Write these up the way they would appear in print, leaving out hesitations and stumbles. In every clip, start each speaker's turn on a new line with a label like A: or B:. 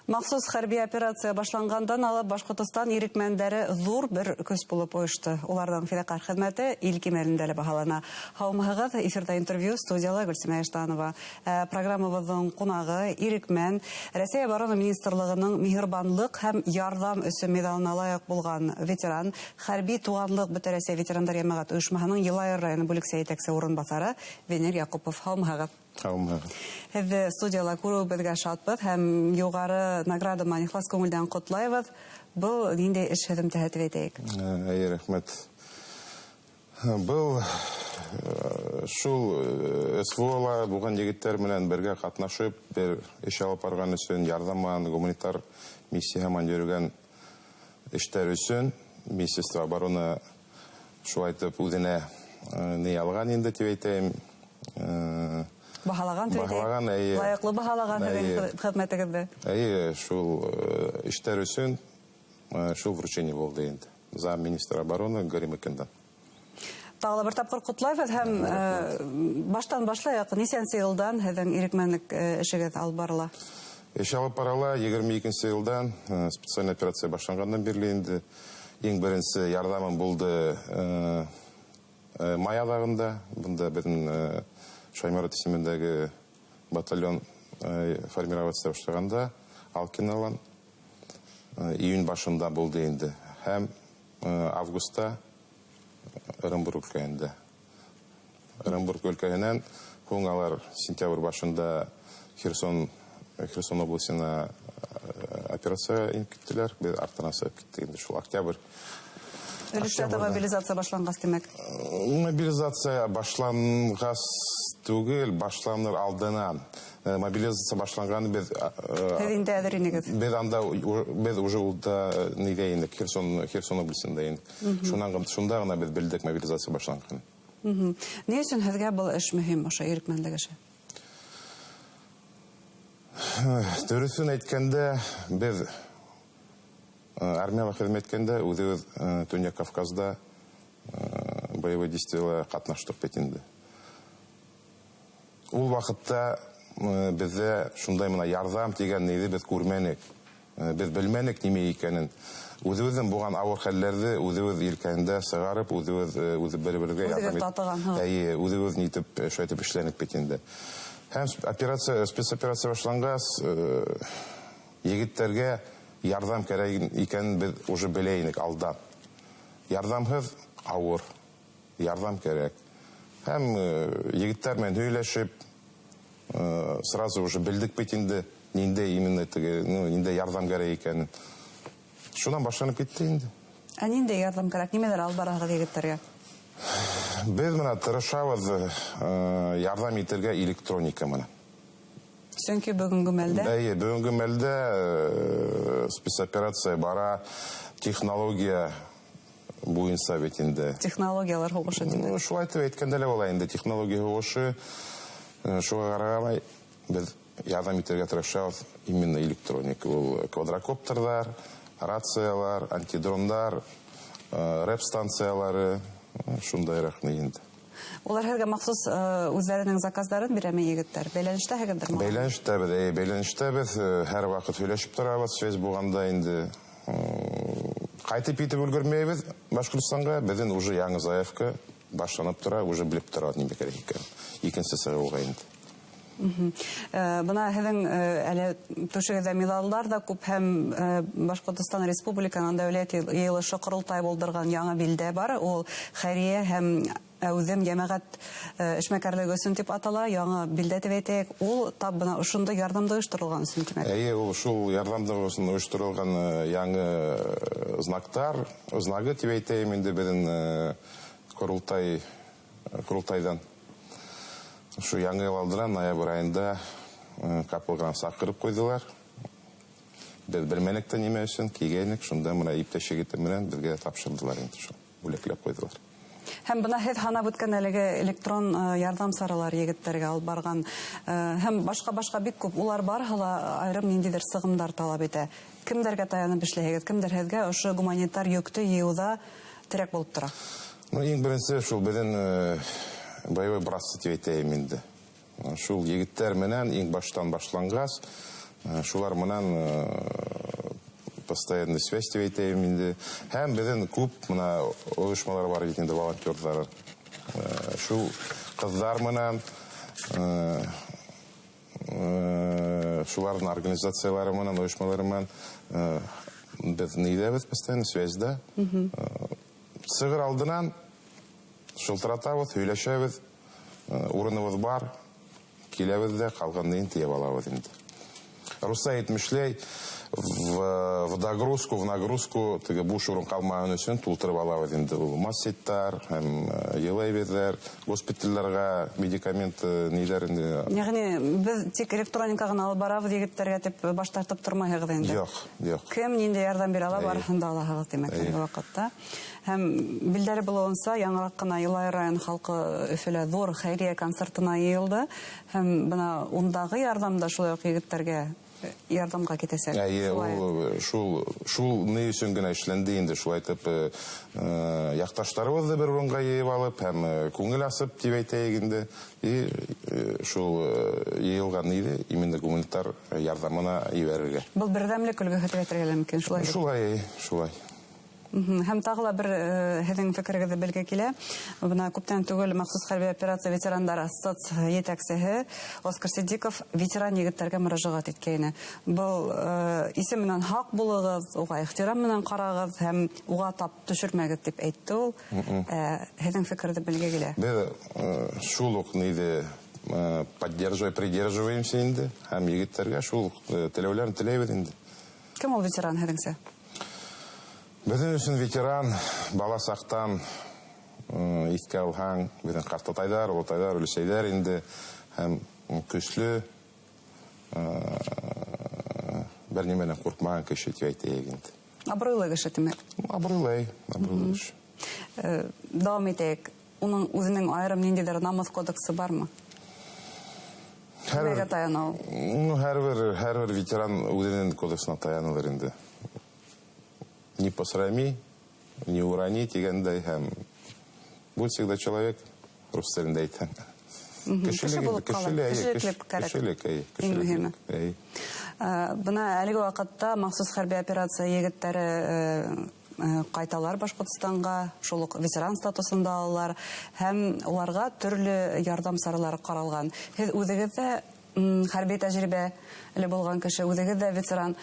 A: Махсус хәрби операция башланғандан алып Башҡортостан ирекмәндәре ҙур бер көс булып ойошто. Уларҙың фиҙаҡәр хеҙмәте ил кимәлендә лә баһалана. Һаумыһығыҙ, эфирҙа интервью, студияла Гөлсимә Иштанова. Программабыҙҙың ҡунағы ирекмән, Рәсәй оборона министрлығының миһырбанлыҡ һәм ярҙам өсөн миҙалына лайыҡ булған ветеран, хәрби туғанлыҡ Бөтә Рәсәй ветерандар йәмәғәт ойошмаһының Йылайыр районы бүлексә етәксе урынбаҫары Венер Яҡупов. Һаумыһығыҙ!
B: Һаумыһығыҙ.
A: Һеҙҙе студияла күреүебеҙгә шатбыҙ һәм юғары награда менән ихлас күңелдән ҡотлайбыҙ. Был ниндәй эш һөҙөмтәһе тип әйтәйек?
B: Эйе, рәхмәт. Был шул СВО-ла булған егеттәр менән бергә ҡатнашып, бер эш алып барған өсөн, ярҙам менән гуманитар миссия менән йөрөгән эштәр өсөн Министерство обороны шулай итеп үҙенә ни алған инде тип әйтәйем.
A: Баһалаған тип әйтәйек.
B: Баһалаған, эйе.
A: Лайыҡлы баһалаған һеҙҙең хеҙмәтегеҙҙе.
B: Эйе, шул эштәр өсөн шул вручение булды инде. За министра обороны Горемыкиндан.
A: Тағы ла бер тапҡыр ҡотлайбыҙ һәм, баштан башлайыҡ, нисәнсе йылдан һеҙҙең ирекмәнлек эшегеҙ алып барыла?
B: Эш алып барыла 22 йылдан, специальная операция башланғандан бирле инде. Иң беренсе ярҙамым булды май аҙағында. Бында беҙҙең Шаймарат исемендәге батальон формироваться башлағанда Алкиналан июнь башында булды инде. Һәм августта Ырымбур өлкәһендә. Ырымбур өлкәһенән һуң алар сентябрь башында Херсон областына операция инеп киттеләр. Беҙ артынан сығып киттек инде шул октябрь.
A: Өлөшләтә
B: Октябрҙа.
A: мобилизация башланғас, тимәк?
B: Мобилизация башланғас түгел, башланыр алдынан. Мобилизация башланғаны беҙ,
A: Һеҙ инде әҙер инегеҙ?
B: Беҙ анда, беҙ уже улда нейҙә инек, Херсон областында инек. Шунан, шунда ғына беҙ белдек мобилизация башланғанын.
A: Ни өсөн һеҙгә был эш мөһим, ошо ирекмәнлек эше?
B: Дөрөҫөн әйткәндә, беҙ армияла хеҙмәт иткәндә үҙебеҙ Төньяҡ Кавказда боевой действиела ҡатнаштыҡ бит инде. Ул ваҡытта беҙҙә шундай мына ярҙам тигән ниҙе беҙ күрмәнек. Беҙ белмәнек нимә икәнен. Үҙебеҙҙең булған ауыр хәлләрҙе үҙебеҙ елкәһендә сығарып, үҙебеҙ үҙе бер-бергә
A: Үҙегеҙ
B: ярҙам итеп,
A: татыған, һа.
B: Эйе, үҙебеҙ нитеп, шулай итеп эшләнек бит инде. Һәм спецоперация башланғас, егеттәргә ярҙам кәрәк икәнен беҙ уже белә инек алдан. Ярҙамһыҙ ауыр, ярҙам кәрәк. Һәм егеттәр менән һөйләшеп, сразу уже белдек бит инде, ниндәй именно теге, ну, ниндәй ярҙам кәрәк икәнен. Шунан башланып китте инде.
A: Ә ниндәй ярҙам кәрәк? Нимәләр алып бараһығыҙ егеттәргә?
B: Беҙ мына тырышабыҙ, ярҙам итергә электроника менән.
A: Сөнки бөгөнгө мәлдә?
B: Эйе, бөгөнгө мәлдә спецоперация бара, технология буйынса бит инде.
A: Технологиялар һуғышы тимәк.
B: Ну, шулай итеп әйткәндә лә була инде, технология һуғышы. Шуға ҡарағай беҙ ярҙам итергә тырышабыҙ именно электроника. Ул квадрокоптерҙар, рациялар, антидрондар, рэп станциялары, шундайыраҡ ни инде.
A: Улар һеҙгә махсус үҙҙәренең заказдарын бирәме егеттәр? Бәйләнештәһегеҙҙер ме?
B: Бәйләнештәбеҙ, эйе, бәйләнештәбеҙ. Һәр ваҡыт һөйләшеп торабыҙ, связь булғанда инде. Ҡайтып етеп өлгөрмәйбеҙ Башҡортостанға, беҙҙең уже яңы заявка башланып тора, уже белеп тора нимә кәрәк икәнен. Икенсе сығыуға инде.
A: Бына һеҙҙең әле түшегеҙҙә миҙалдар ҙа күп һәм Башҡортостан Республиканың дәүләт йыйылышы ҡоролтай булдырған яңы билдә бар. Ул хәйриә һәм әүҙем йәмәғәт эшмәкәрлеге өсөн тип атала, яңы билдә тип әйтәйек. Ул тап бына ошондай ярҙамды ойошторолған өсөн тимәк.
B: Эйе, ул шул ярҙамды өсөн ойошторолған яңы знактар, знагы тип әйтәйем инде беҙҙең ҡоролтайҙан. Ошо яңы йыл алдынан ноябрь айында ҡапыл ғына саҡырып ҡуйҙылар. Беҙ белмәнек тә нимә өсөн, килгәйнек, шунда мына иптәш егете менән беҙгә тапшырҙылар инде шул, бүләкләп ҡуйҙылар.
A: Һәм бына һеҙ һанап үткән әлеге электрон ярҙам саралары егеттәргә алып барған һәм башҡа-башҡа бик күп, улар барыһы ла айырым ниндәйҙер сығымдар талап итә. Кемдәргә таянып эшләйһегеҙ? Кемдәр һеҙгә ошо гуманитар йөктө йыйыуҙа терәк булып тора?
B: Иң беренсе шул беҙҙең боевой братство тип әйтәйем инде. Шул егеттәр менән иң баштан башланғас, Шулар менән постоянный связь тип әйтәйем инде. Һәм беҙҙең күп мына ойошмалар бар бит инде, волонтерҙар. Шул ҡыҙҙар менән, шуларҙың организациялары менән, ойошмалары менән беҙ нейҙәбеҙ, постоянно связьда. Сығыр алдынан шылтыратабыҙ, һөйләшәбеҙ, урыныбыҙ бар, киләбеҙ ҙә ҡалған нейен тейәп алабыҙ инде. Русса әйтмешләй, в догрузку, в нагрузку, теге буш урын ҡалмаған өсөн тултырып алабыҙ инде. Ул массеттар һәм йылы әйберҙәр, госпиталдарға медикамент ниләр инде.
A: Йәғни беҙ тик электроника ғына алып барабыҙ егеттәргә тип баш тартып тормайһығыҙ инде.
B: Юҡ, юҡ.
A: Кем ниндәй ярҙам бирә ала, барыһын да алаһығыҙ, тимәк, әлеге ваҡытта. Һәм билдәле булыуынса, яңыраҡ ҡына Йылайыр район халҡы Өфөлә ҙур хәйриә концертына йыйылды. Һәм бына ундағы ярҙам да шулай уҡ егеттәргә ярҙамға китәсәк.
B: Әйе,
A: Шулай.
B: ул шул ни өсөн генә эшләнде инде, шулай итеп, яҡташтарыбыҙҙы бер урынға йыйып алып һәм күңел асып тип әйтәйек инде. И шул йыйылған иде именно гуманитар ярҙамына ебәрергә.
A: Был берҙәмлек өлгөһө тип әйтергә лә мөмкин, шулай бит?
B: Шулай, шулай.
A: Һәм тағы ла бер һеҙҙең фекерегеҙҙе белге килә. Бына күптән түгел махсус хәрби операция ветерандары ассоциацияһы етәксеһе Оскар Ситдиков ветеран егеттәргә мөрәжәғәт иткәйне. Был исем менән һаҡ булығыҙ, уға ихтирам менән ҡарағыҙ һәм уға тап төшөрмәгеҙ тип әйтте ул. Һеҙҙең фекерҙе белге килә.
B: Беҙ шул уҡ ниҙе поддерживай, придерживаемся инде һәм егеттәргә шул уҡ теләүләрен теләйбеҙ инде.
A: Кем ул ветеран һеҙҙеңсә?
B: Беҙҙең өсөн ветеран бала саҡтан иҫкә алһаң, беҙҙең ҡартатайҙар, олатайҙар, өләсәйҙәр инде һәм көслө, бер нимәнән ҡурҡмаған кеше тип әйтәйек инде.
A: Абруйлы кеше тимәк.
B: Абруйлы, абруйлы кеше.
A: Дауам итәйек. Уның үҙенең айырым ниндәйҙер намыҫ кодексы бармы? Нимәгә таяна ул?
B: Һәр бер ветеран үҙенең кодексына таянылыр инде. Не посрами, не урони тигәндәй һәм будь всегда человек, рус телендә әйтһәң.
A: Кеше
B: Кешелек
A: булып
B: инде,
A: ҡала.
B: кешелек, әйе,
A: Кешелек кәрәк.
B: кешелек, әйе,
A: Иң
B: кешелек,
A: мөһиме.
B: әйе.
A: Бына әлеге ваҡытта махсус хәрби операция егеттәре ҡайталар Башҡортостанға, шул уҡ ветеран статусында алалар һәм уларға төрлө ярҙам саралары ҡаралған. Һеҙ үҙегеҙ ҙә хәрби тәжрибәле булған кеше, үҙегеҙ ҙә ветеран.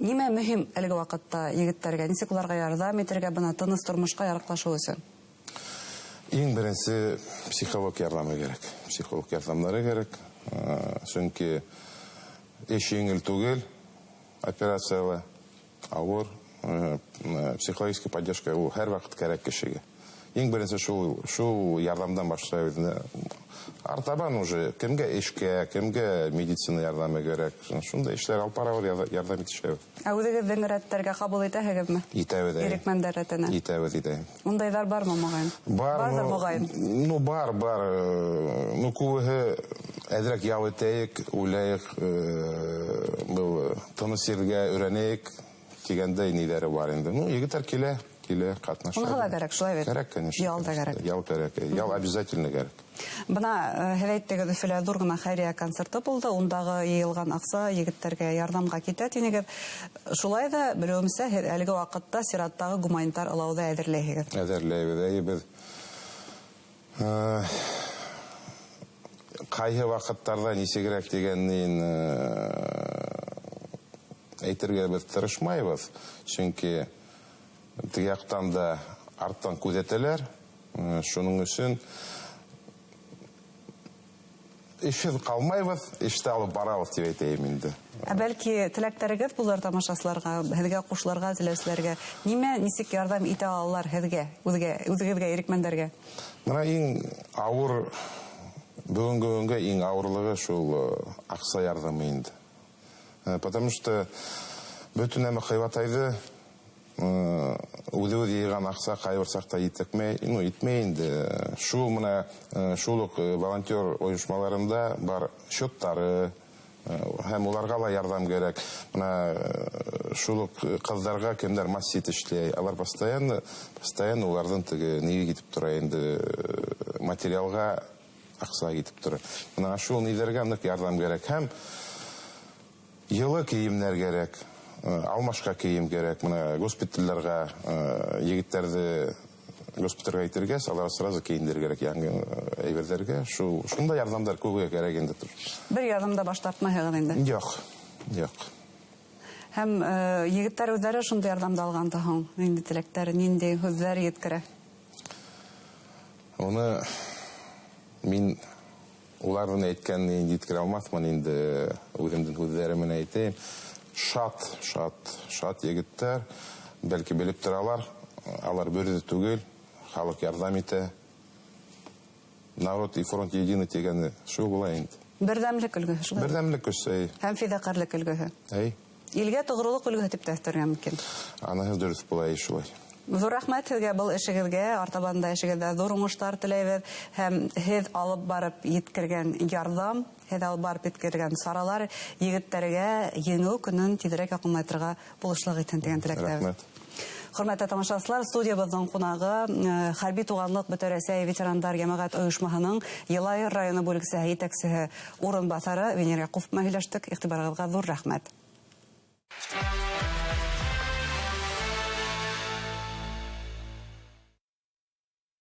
A: Нимә мөһим әлеге ваҡытта егеттәргә, нисек уларға ярҙам итергә, бына тыныс тормошҡа яраҡлашыу өсөн?
B: Иң беренсе психолог ярҙамы кәрәк. Психолог ярҙамдары кәрәк. Сөнки эш еңел түгел, операциялы ауыр. Психологическая поддержка ул һәр ваҡыт кәрәк кешегә. Иң беренсе шул ярҙамдан башлайбыҙ. Артабан уже кемгә эшкә, кемгә медицина ярҙамы кәрәк. Шундай эшләр алып барабыҙ, ярҙам итешәбеҙ.
A: Ә үҙегеҙҙең рәттәргә ҡабул итәһегеҙме?
B: Итәбеҙ, әйе.
A: Ирекмәндәр рәтенә.
B: Итәбеҙ, итәбеҙ.
A: Ундайҙар бармы, моғайын?
B: Бар,
A: Барҙыр, моғайын.
B: Бар, бар. Күбеһе әҙерәк ял итәйек, уйлайыҡ, был тыныс ергә өйрәнәйек тигәндәй ниҙәре бар инде. Егеттәр килә, килә, ҡатнаша.
A: Уныһы ла кәрәк, шулай бит?
B: Кәрәк, конечно.
A: Ял да кәрәк.
B: Ял кәрәк, ял обязательно кәрәк.
A: Бына һеҙ әйттегеҙ, Өфөлә ҙур ғына хәйриә концерты булды, ундағы йыйылған аҡса егеттәргә ярҙамға китә тинегеҙ. Шулай ҙа, белеүемсә, һеҙ әлеге ваҡытта сираттағы гуманитар ылауҙы әҙерләйһегеҙ.
B: Әҙерләйбеҙ, әйе, беҙ ҡайһы ваҡыттарҙа нисегерәк тигәнен әйтергә беҙ тырышмайбыҙ, сөнки теге яҡтан да арттан күҙәтәләр. Шуның өсөн эшһеҙ ҡалмайбыҙ, эште алып барабыҙ тип әйтәйем инде.
A: Ә бәлки теләктәрегеҙ булыр тамашасыларға, һеҙгә ҡушылырға теләүселәргә, нимә, нисек ярҙам итә алалар һеҙгә, үҙегеҙгә, ирекмәндәргә?
B: Бына иң ауыр, бөгөнгө көнгә иң ауырлығы шул аҡса ярҙамы инде. Потому что бөтөн нәмә ҡыйбатайҙы, үҙебеҙ йыйған аҡса ҡайбер саҡта етмәй инде. Шул мына шул уҡ волонтер ойошмаларында бар счеттары, һәм уларға ла ярҙам кәрәк. Мына шул уҡ ҡыҙҙарға кемдәр массит эшләй, алар постоянно уларҙың теге нигә китеп тора инде, материалға аҡса китеп тора. Мына шул ниләргә ныҡ ярҙам кәрәк. Һәм Йылы кейемдәр кәрәк, алмашҡа кейем кәрәк. Бына госпиталдәргә егеттәрҙе госпиталгә китергәс, алар сразу кейендер кәрәк, яңы әйберҙәргә. Шул шундай ярҙамдар күбегә кәрәк инде.
A: Бер ярҙам да баш тартмайһығыҙ инде.
B: Юҡ, юҡ.
A: Һәм егеттәр үҙҙәре шундай ярҙамды алғанда һуң ниндәй теләктәр, ниндәй һүҙҙәр еткерә?
B: Уны мин уларҙың әйткәнен еткерә алмаҫмын инде, үҙемдең һүҙҙәре менән әйтәйем. Шат, шат, шат егеттәр, бәлки белеп торалар, алар бер үҙе түгел, халыҡ ярҙам итә. Народ и фронт едины тигәне шул була инде.
A: Берҙәмлек өлгөһө шулай.
B: Берҙәмлек көсө, әй.
A: Һәм фиҙаҡәрлек өлгөһө.
B: Әй.
A: Илгә тоғролоҡ өлгөһө тип тә өҫтәргә мөмкин.
B: Аныһы дөрөҫ була, әй, шулай.
A: Ҙур рәхмәт һеҙгә был эшегеҙгә, артабан да эшегеҙҙә ҙур уңыштар теләйбеҙ. Һәм һеҙ алып барып еткергән ярҙам, һеҙ алып барып еткергән саралар егеттәргә еңеү көнөн тиҙерәк яҡынлайтырға булышлыҡ итһен тигән теләктәбеҙ.
B: Рәхмәт.
A: Хөрмәтле тамашасылар, студиябыҙҙың ҡунағы Хәрби туғанлыҡ Бөтә Рәсәй ветерандар йәмәғәт ойошмаһының Йылайыр районы бүлексәһе етәксеһе урынбаҫары Венер Яҡупов менән һөйләштек. Иғтибарығыҙға ҙур рәхмәт.